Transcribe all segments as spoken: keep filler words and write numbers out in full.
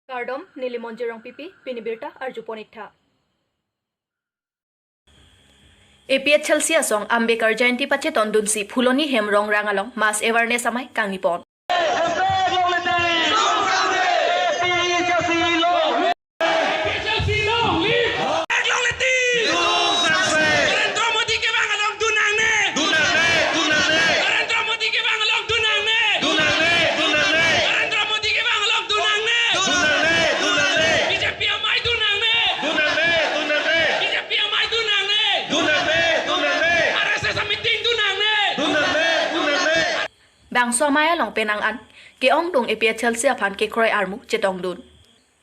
Kardom, neli Monjir Rongpipi, pini birta arjupon ik tha. A P H L C asong Ambedkar Jayanti pachetongdunsi Phuloni Hem Rongrang along mass awareness amei kangnipon. Bangso amei along penang an ke-ongdung A P H L C aphan kekroi armu chetongdun.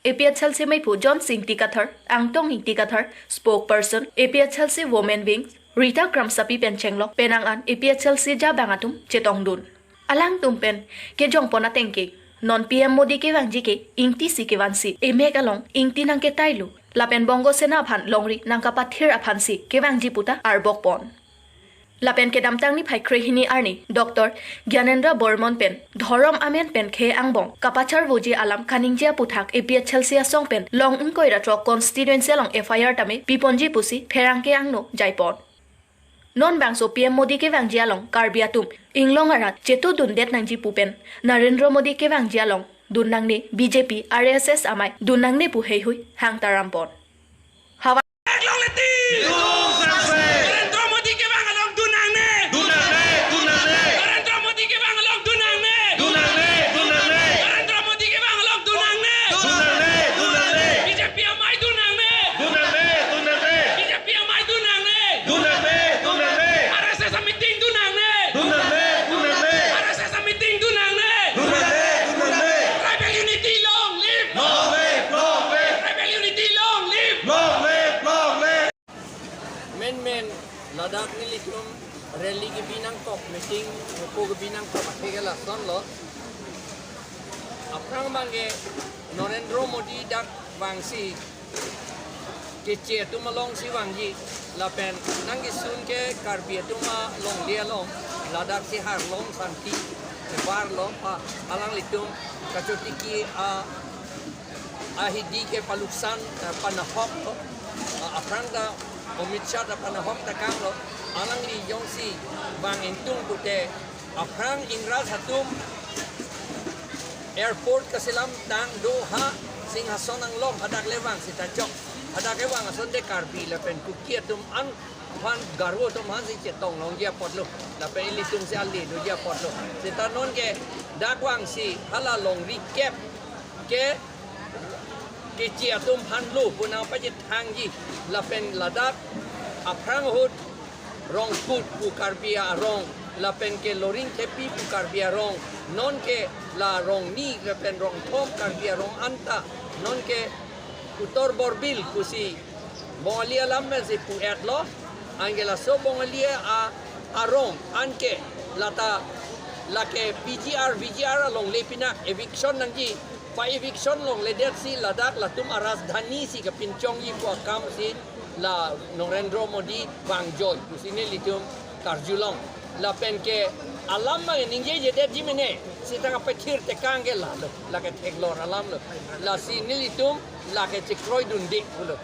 A P H L C meiphu John Sing Ingti Kathar, Angtong Ingti Kathar, spokesperson A P H L C Women Wing, Rita Kramsapi pen chenglok penang an A P H L C jabang atum chetongdun. Alangtum pen kejongpon ateng ke non P M Modi kevangji ke ingti si kevansi, emek along ingti nangketailo, lapen Bongo Sena aphan longri nangkapathir aphansi kevangji puta arbokpon. Lapen kedamtang niphai krehini arni Doctor Gyanendra Bormon pen dhorom amen pen khei angbong kapacharvoji alam kaningje aputhak A P H L C asong pen long ingkoi ra throk constituency along F I R tame piponji pusi pherangke angno jaipon. Non bangso P M Modi kevangji along Karbi atum inglong arat chetudundet nangji pu pen Narendra Modi kevangji along dun nangne, B J P, R S S amei dun nangne pu heihui hangtarampon. Havar Menmen ladak nelitum rally kebi nangkok, meeting ko kebi nangkok athe ke lasonlo. Aphrang abangke Narendra Modi dak vangsi Keche atum alongsi vangji, lapen nangkesun ke Karbi atum alongle along, ladaksi Harlong Sangti kebar lo, pa alanglitum kachotiki a, ahidi ke paluksan, eh, panahok lo. Ah, aphrang ta Amit Shah ta panahok ta kang lo. Alangli jongsi vang ingtung pute, aphrang Ingras atum airport kaselam tang do ha Singhason anglong, hadak le vang sita chok. Hadak le vang asonte Karbi lapen Kuki atum an aphan, Garo atum aphansi chetong longji apotlo. Lapen ilitumsi ale doji apotlo. Sita nonke dak vangsi hala longri kep ke Keche atum aphan lo pu nangpachethangji, lapen ladak aphrang ahut Rongkut pu Karbi arong, lapen ke Loringthepi pu Karbi arong, nonke la Rongni lapen Rongthom Karbi arong anta, nonke Uttar Borbil pusi Bongali alam pensi pu-et lo, anke laso Bongali a, arong anke lata lake P G R, V G R alongle pinak eviction nangji, pa eviction longledetsi ladak latum arajdhani si kapinchongji pu akamsi la Narendra Modi vangjoi pusi nelitum karjulong. Lapen ke alam abang ningjejedetji mene, sitang apethir tekang ke lalo, lake theklor alam lo. Lasi nelitum lake chekroidunde pulo.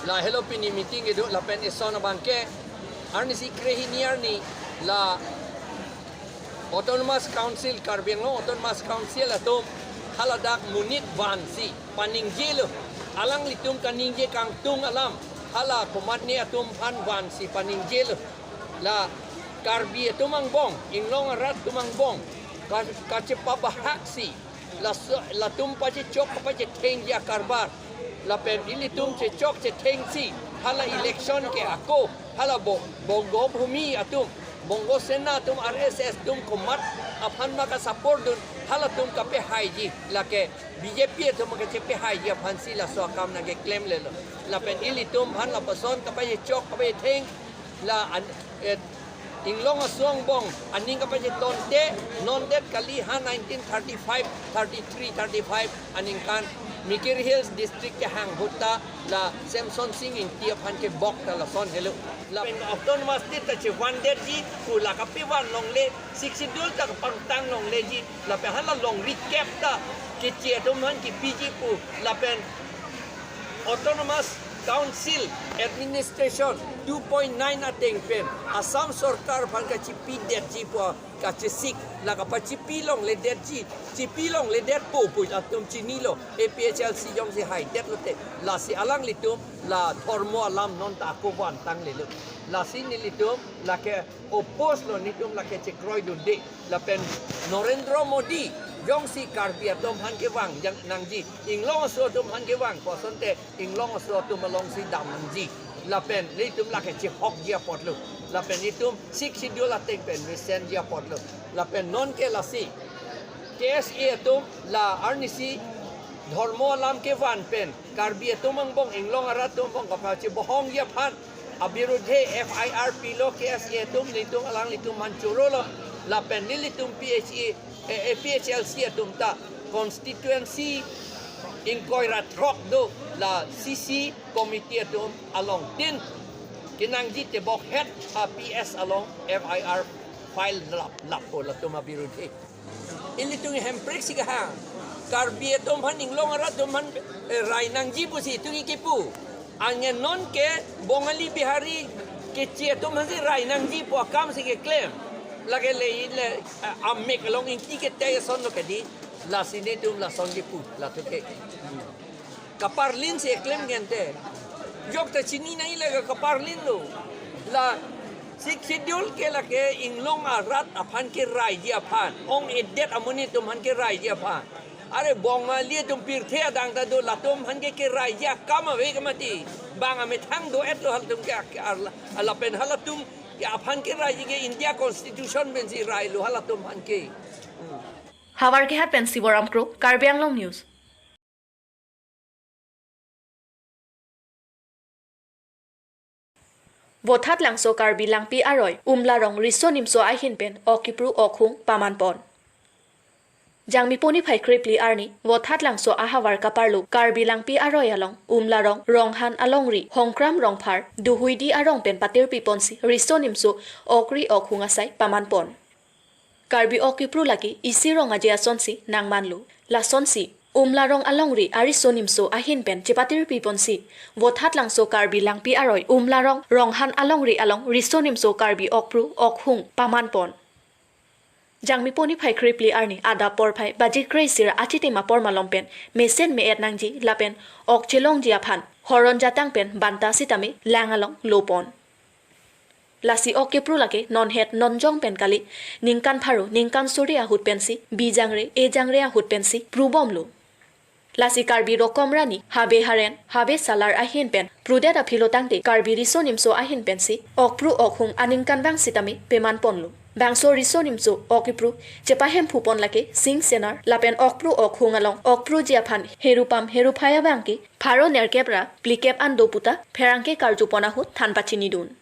Lahelo pini meeting kedo, lapen eson abangke arnisi krehini arni la Autonomous Council, Karbi Anglong Autonomous Council atum haladak monit vansi paningjelo. Alanglitum kaningje kangtung alam hala komatne atum aphan vansi paningjelo. La Karbi atum angbong, inglong arat atum angbong ka-, kachepabahaksi laso, latum pachechok kapachethengji akarbar. Lapen ilitum chechok chethengsi hala election ke ako hala Bo-, Bongo Bhumi atum, Bongo Sena atum, R S S atum komat aphan ma kasupport dun, halatum kapehaiji, lake B J P atum kachepehaiji aphansi laso akam nangkeklemlelo. Lapen ilitum aphan lapuson kapachechok kapachetheng la an-, eh, Inglong aso angbong aning kapachetonte, non det kali ha nineteen thirty-five, thirty-three, thirty-five aningkan Mikir Hills District kehang ahut ta la Semson Sing Ingti aphan kebok ta lason helo. Lapen Autonomous State ta chevan detji pu la kapivan longle, Sixth Schedule ta kapangtang longleji, lapen hala longri kep ta keche atum aphan kepiji pu, lapen Autonomous Council Administration two point nine ateng pen Assam Sorkar aphan kachepi detji pu kachesik, la kapachepi longledetji, chepi longledetpo pu atum chinilo, A P H L C jongsi hai detlote, lasi alanglitum la dhormo alam non ta ako van tanglelo. Lasi nelitum lake oppose lo, netum lake chekroidunde. Lapen Narendra Modi jongsi Karbi atum aphan kevang jang nangji, Inglong aso atum aphan kevang kosonte, Inglong aso atum alongsi dam nangji. Lapen netum lake chehokji apotlo. Lapen netum Sixth Schedule ateng pen mesenji apotlo. Lapen nonke lasi K S A atum la arnisi dhormo alam kevan pen Karbi atum angbong, Inglong arat atum angbong kapachebohongji aphan abirudhe F I R pilo K S A atum, netum alanglitum aphan chorolo. Lapen nelitum P H A, eh, A P H L C atum ta constituency ingkoi ra throk do, la C C committee atum along tin kenangji tebok het a P S along F I R file lap lappo latum abirudhe. Ilitum hemprek si kahang. Karbi atum aphan, Inglong arat atum aphan, eh, rai nangji pusi itum kepu. Anke nonke Bongali Bihari keche atum aphansi rai nangji pu akam si keklem. Lake le, le, eh, amek along ingti ketei ason lo kedi. Lasi netum lason kepu, latum ke. Kaparlin si eklem gente. Jok ta chini nai le kaparlin lo. La Sixth Schedule ke lake Inglong arat aphan keraiji aphan, ong-edet amonit atum aphan keraiji aphan. Are Bongali atum pirthe adang ta do, latum aphan ke keraiji akam ave ke mati. Bang amethang do-et lo halatum ke ak-, arla-, lapen halatum ke aphan keraiji ke India Constitution pensi rai lo halatum aphan ke. Havar Kehat pen Siboram Kro, Karbi Anglong News. Vothatlangso Karbi Langpi Aroi, Umlarong Riso Nimso ahin pen ok kipru okhung paman pon. Jangmi poni phai krepli arni, Vothatlangso ahavar kaparlo Karbi Langpi Aroi along, Umlarong, Ronghan alongri, Hongkram Rongphar, Duhuidi arong pen patirpi ponsi, Riso Nimso, okri okhung asai paman pon. Karbi ok kipru lake isi rong aje asonsi nangmanlo. Lasonsi, Umlarong alongri ariso nimso ahin pen chepatirpi ponsi, Vothatlangso Karbi Langpi Aroi Umlarong Ronghan alongri along riso nimso Karbi okpru okhung paman pon. Jangmi poni phai krepli arni adap porphai baji kre sira achitim apor malom pen mesen me-et nangji lapen ok chelongji aphan horon jatang pen banta sitame lang along lo pon. Lasi ok kipru lake non het non jong pen kali, ningkan pharo, ningkan suri ahut pensi, bi jangre, e jangre ahut pensi, pru bomlo. Lasi Karbi Rokom Rani, Habe Haren, Habe Salar ahin pen, prudet aphi lo tangte, Karbi riso nimso ahin pensi, okpru okhung aningkanvang sitame, peman ponlo. Bangso riso nimso, ok kipru, chepahemphu pon lake, Sing Senar, lapen okpru okhung along, okpruji aphan, herupam, heruphai abang ke, pharo nerkep ra, phlikep an do puta, pherangke karju pon ahut than pachinidun.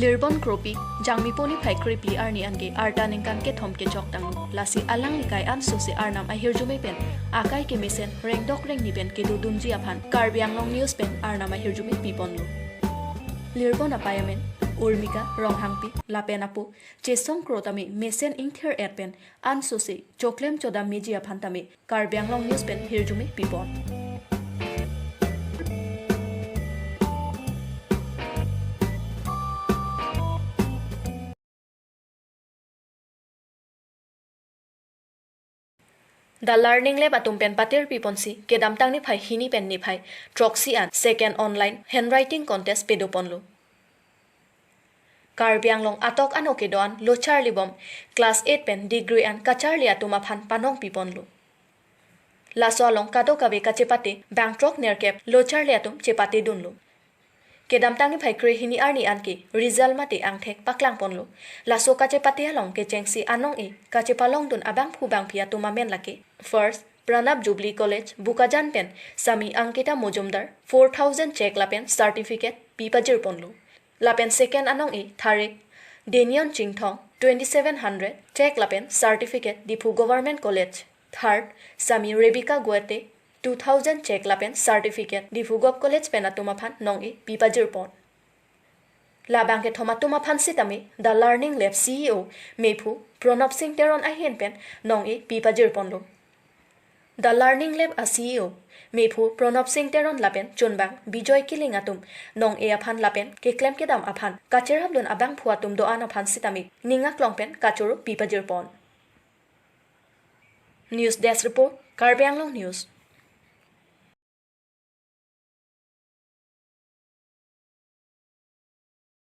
Lirbon kropi, jangmi poni phai krepli arni anke, arta ningkan kethom kechok tanglo, lasi alangli kai ansose arnam ahirjume pen, akai kemesen, rengdok rengni pen kedodunji aphan, Karbi Anglong News pen arnam ahirjume piponlo. Lirbon apei amen, Urmika Ronghangpi, lapen apo, Chesong Kro tame mesen ingthir-et pen ansose choklem chodam meji aphan tame Karbi Anglong News pen hirjume pipon. The Learning Lab atum pen patirpi ponsi, kedamtang niphai hini pen niphai throksi an second online handwriting contest pedo ponlo. Karbi Anglong atok ano kedo an lo charli bom, class eight pen degree an kacharli atum aphan panong piponlo. Laso along kadokave kachepate bang throk nerkep lo charli atum chepatedunlo. Kedamtang niphai krehini arni anke result mate angthek paklangponlo. Laso kachepate along kechengsi anong-e kachepalongdun abangphu bangphi atum amen lake: First, Pranab Jubilee College, Bokajan pen Sami Ankita Mojumdar four thousand cheque lapen certificate pipajirponlo. Lapen second anong-e Tharik Denion Chingthong twenty seven hundred cheque lapen certificate Diphu Government College. Third, Sami Rebecca Goethe two thousand cheque lapen certificate Diphu Govt College pen atum aphan nong-e pipajirpon. Labang kethom atum aphan sitame The Learning Lab C E O mephu Pranab Singh Teron ahin pen nong-e pipajirponlo. The Learning Lab a C E O mephu Pranab Singh Teron lapen chunbang Bijoy Killing atum nong-e aphan lapen keklem kedam aphan kacherapdun abangphu atum do-an aphan sitame ning aklong pen kachoro pipajirpon. News Desk Report, Karbi Anglong News.